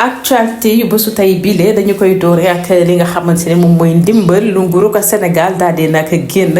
actualité yu bésu tey bile dañu koy doore ak li nga xamante ne moom mooy ndimbal lu nguuru ko Sénégal daal di nag génn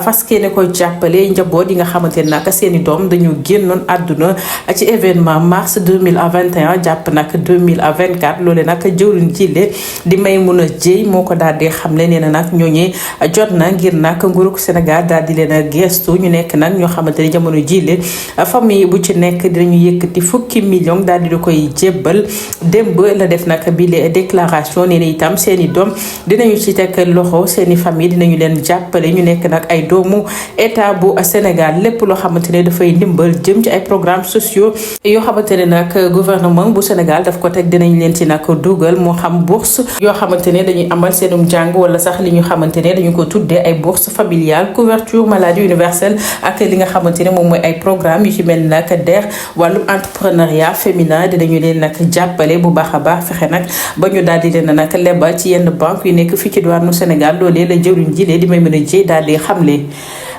fas yéene ko jàppale njaboot yi nga xamante ne nag seen i doom dañu génnoon àdduna ci événement mars 2021 jàpp nag 2024 loole nag jëwriñ jile di Maimouna Dièye moo ko daal di xamle nee na nag ñooñee jot na ngir nag nguuru ko Sénégal daal di leen a gestu ñu nekk nag ñoo xamante ne jamono jile famille bu ci nekk dinañu yëkkati fukki million daal di koy jébbal démb la def nag bi les déclaration nee na itam seen i doom dinañu ci teg loxo seen i famille dinañu leen jàppale ñu nekk nag ay doomu état bu Sénégal lépp loo xamante ne dafay ndimbal jëm ci ay programmes sociaux yoo xamante ne nag gouvernement bu Sénégal daf ko teg dinañ leen ci nag dugal moo xam bourse yoo xamante ne dañuy amal seenum jàng wala sax li ñu xamante ne dañu ko tuddee ay bourse familiale couverture maladie universelle ak li nga xamante ne moom mooy ay programme yu ci mel ni nag DER wàllum entrepreneuriat féminin dinañu leen nag jàppale bu baax a baax fexe nag ba ñu daal di leen nag lebal ci yenn banque yu nekk fii ci diwaanu Sénégal loolee la jëwriñ jilee di Maimouna Dièye daal di xamle.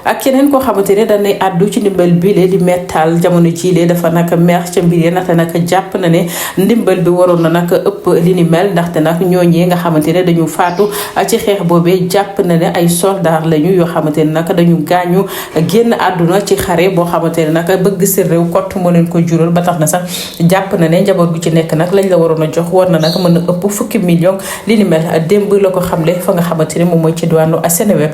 ak keneen koo xamante ne dañuy àddu ci ndimbal bile di mettal jamono jiile dafa nag mer ca mbir yi ndaxte nag jàpp na ne ndimbal bi waroon na nag ëpp li ni mel ndaxte nag ñooñee nga xamante ne dañu faatu ci xeex boobee jàpp na ne ay soldat lañu yoo xamante ne nag dañu gaañu génn àdduna ci xare boo xamante ne nag bëgg si réew kott moo leen ko jural ba tax na sax jàpp na ne njaboot gu ci nekk nag lañ la waroon a jox war na nag mën a ëpp fukki million li ni mel démb la ko xamle fa nga xamante ne moom mooy ci diwaanu Seneweb.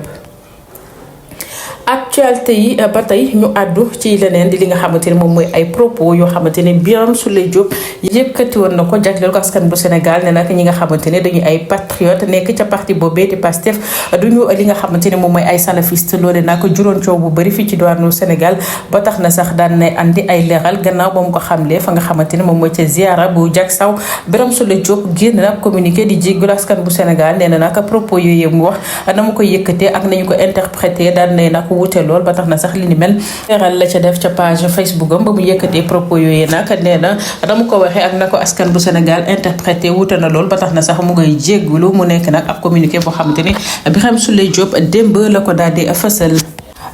actualité yi ba tey ñu àddu ci leneen di li nga xamante ne moom mooy ay propos yoo xamante ne Birame Souleye Diop yëkkati woon na ko jagleel ko askan bu Sénégal ne nag ñi nga xamante ne dañuy ay patriote nekk ca parti boobee di Pastef duñu li nga xamante ne moom mooy ay salafiste loole nag juróon coow bu bëri fii ci diwaanu Sénégal ba tax na sax daan nay andi ay leeral gannaaw ba mu ko xamlee fa nga xamante ne moom mooy ca ziara bu jag saw Birame Souleye Diop génn nag communiqué di jéggalu askan bu Sénégal nee na nag propos yooyu mu wax na mu koy yëkkatee ak nañu ko interprété daan nay nag wute lool ba tax na sax li ni mel leeral la ca def ca page Facebook am ba mu yëkkatee propos yooyu nag nee na dama ko waxee ak na ko askan bu Sénégal interprété wute na lool ba tax na sax mu ngay jéggulu mu nekk nag ab communiqué boo xamante ni Birame Souleye Diop démb la ko daal di fësal.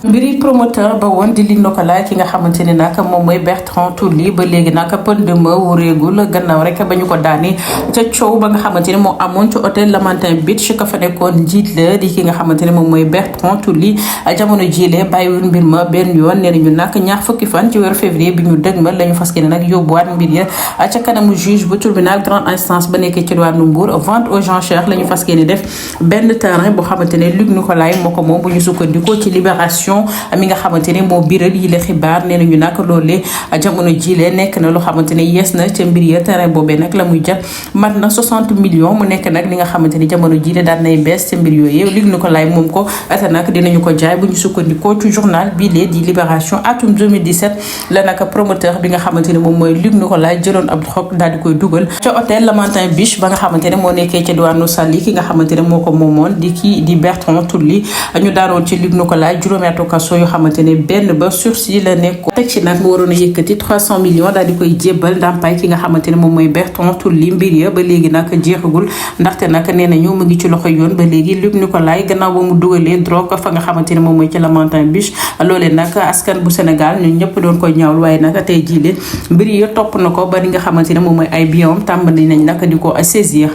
mbiri promoteur ba woon di Luc Nicolaï ki nga xamante ne nag moom mooy Bertrand Tulli ba léegi nag pëndëma wuréegul gannaaw rek ba ñu ko daani ca coow ba nga xamante ne moo amoon ci hôtel Lamantin Beach ka fa nekkoon njiit la di ki nga xamante ne moom mooy Bertrand Tulli jamono jilee bàyyiwul mbir ma benn yoon nee nañu nag ñaar fukki fan ci weeru février bi ñu dëgmal la ñu fas yéene nag yóbbuwaat mbir ya ca kanamu juge bu tribunal grande instance ba nekkee ci diwaanu Mbour vente aux enchères la ñu fas yéene def benn terrain boo xamante ne Luc Nicolaï moo ko moom bu ñu sukkandikoo ci Libération mi nga xamante ne moo biral yi la xibaar nee nañu nag loolee jamono jilee nekk na loo xamante ne yees na ca mbir ya terrain boobee nag la muy jar mat na 60 millions mu nekk nag li nga xamante ni jamono jilee daan nay bees ca mbir yooyu Luc Nicolaï moom ko ate nag dinañu ko jaay bu ñu sukkandikoo ci journal bii lee di Libération atum 2017 la nag promoteur bi nga xamante ne moom mooy Luc Nicolaï jëloon ab drogue daal di koy dugal ca hôtel Lamantin Beach ba nga xamante ne moo nekkee ca diwaanu Saly ki nga xamante ne moo ko moomoon di kii di Bertrand Tulli ñu daanoon ci Luc Nicolaï juróomi kaso yoo xamante ne benn ba sursis la nekk teg ci nag mu waroon a yëkkati 300 millions daal di koy jébbal ndàmpaay ki nga xamante ne moom mooy Bertrand Tulli mbir ya ba léegi nag jeexagul ndaxte nag nee nañu mu ngi ci loxo yoon ba léegi Luc Nicolaï gannaaw ba mu dugalee drogue fa nga xamante ne moom mooy ci Lamantin Beach loolee nag askan bu Sénégal ñun ñëpp doon koy ñaawul waaye nag tey jii leen mbir ya topp na ko ba li nga xamante ne moom mooy ay biom tàmbali nañ nag di ko saisir.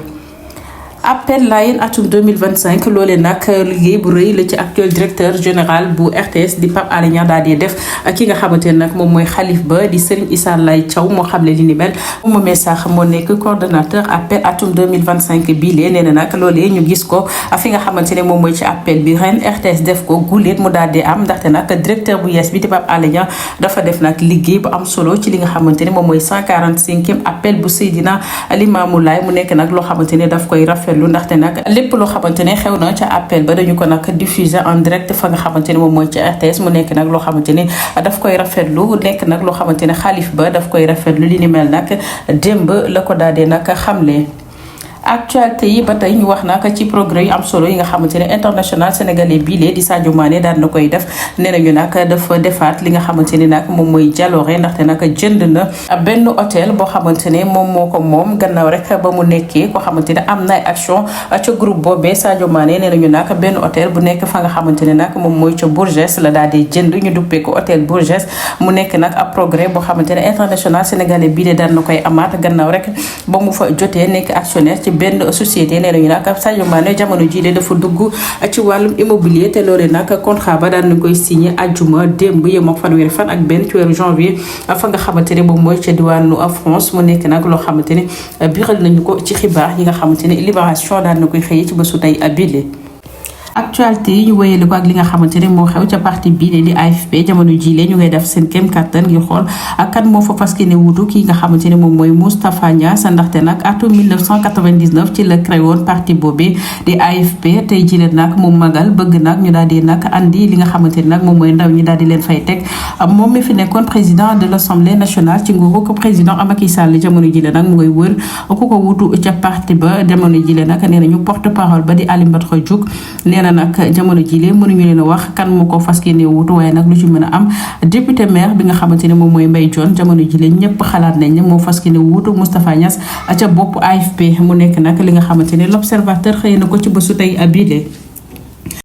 appel layen atum 2025 loolee nag liggéey bu rëy la ci actuel directeur général bu RTS di Pape Alé Niang daal di def ki nga xamante ne nag moom mooy xalif ba di Serigne Issa Laye Thiaw moo xamle li ni mel moom sax moo nekk coordonnateur appel atum 2025 bii lee nee na nag loolee ñu gis ko fi nga xamante ne moom mooy ci appel bi ren RTS def ko guléet mu daal di am ndaxte nag directeur bu yees bi di Pape Alé Niang dafa def nag liggéey bu am solo ci li nga xamante ne moom mooy 145e appel bu Seydina Limamou Laye mu nekk nag loo xamante ne daf koy rafetlu ndaxte nag lépp loo xamante ne xew na ca appel ba dañu ko nag diffuser en direct fa nga xamante ne moom mooy ci RTS mu nekk nag loo xamante ne daf koy rafetlu nekk nag loo xamante ne xalif ba daf koy rafetlu li ni mel nag démb la ko daal di nag xamle. actualité yi ba tey ñu wax nag ci progrès yu am solo yi nga xamante ne international sénégalais bii lee di Sadio Mané daan na koy def nee nañu nag dafa defaat li nga xamante ni nag moom mooy jaloore ndaxte nag jënd na benn hôtel boo xamante ne moo ko moom gannaaw rek ba mu nekkee koo xamante ne am na ay action ca groupe boobee Sadio Mané nee nañu nag benn hôtel bu nekk fa nga xamante ne nag moom mooy ca Bourges la daal di jënd ñu duppee ko hôtel Bourges mu nekk nag ab progrès boo xamante ne international sénégalais bii lee daan na koy amaat gannaaw rek ba mu fa jotee nekk actionnaire ci benn société nee nañu nag Sadio Mané jamono jii de dafa dugg ci wàllum immobilier te loolee nag contrat ba daan nañ koy signé ajjuma démb yem ak fanweeri fan ak benn ci weeru janvier fa nga xamante ne moom mooy ca diwaanu France mu nekk nag loo xamante ne biral nañu ko ci xibaar yi nga xamante ne Libération daan na koy xëyee ci bésu tey abile. actualité yi ñu wéyale ko ak li nga xamante ne moo xew ca parti bii di AFP jamono jile ñu ngay def seen kéem kattan ngir xool ak kan moo fa fas yéene wutu kii nga xamante ne moom mooy Moustapha Niasse ndaxte nag atum 1999 ci la créé woon parti boobee di AFP tey jile nag mu magal bëgg nag ñu daal di nag andi li nga xamante ne nag moom mooy ndaw ñi daal di leen fay teg moom mi fi nekkoon président de l'Assemblée nationale ci nguuru ko président Macky Sall jamono jile nag mu ngay wër ku ko wutu ca parti ba jamono jile nag nee nañu porte parole ba di Aly Badara Diouf nee na nag jamono jile mënuñu leen a wax kan moo ko fas yéene wutu waaye nag lu ci mën a am député maire bi nga xamante ne moom mooy Mbaye Dione jamono jile ñëpp xalaat nañ ne moo fas yéene wutu Moustapha Niasse ca bopp AFP mu nekk nag li nga xamante ne l'observateur xëy na ko ci bésu tey abile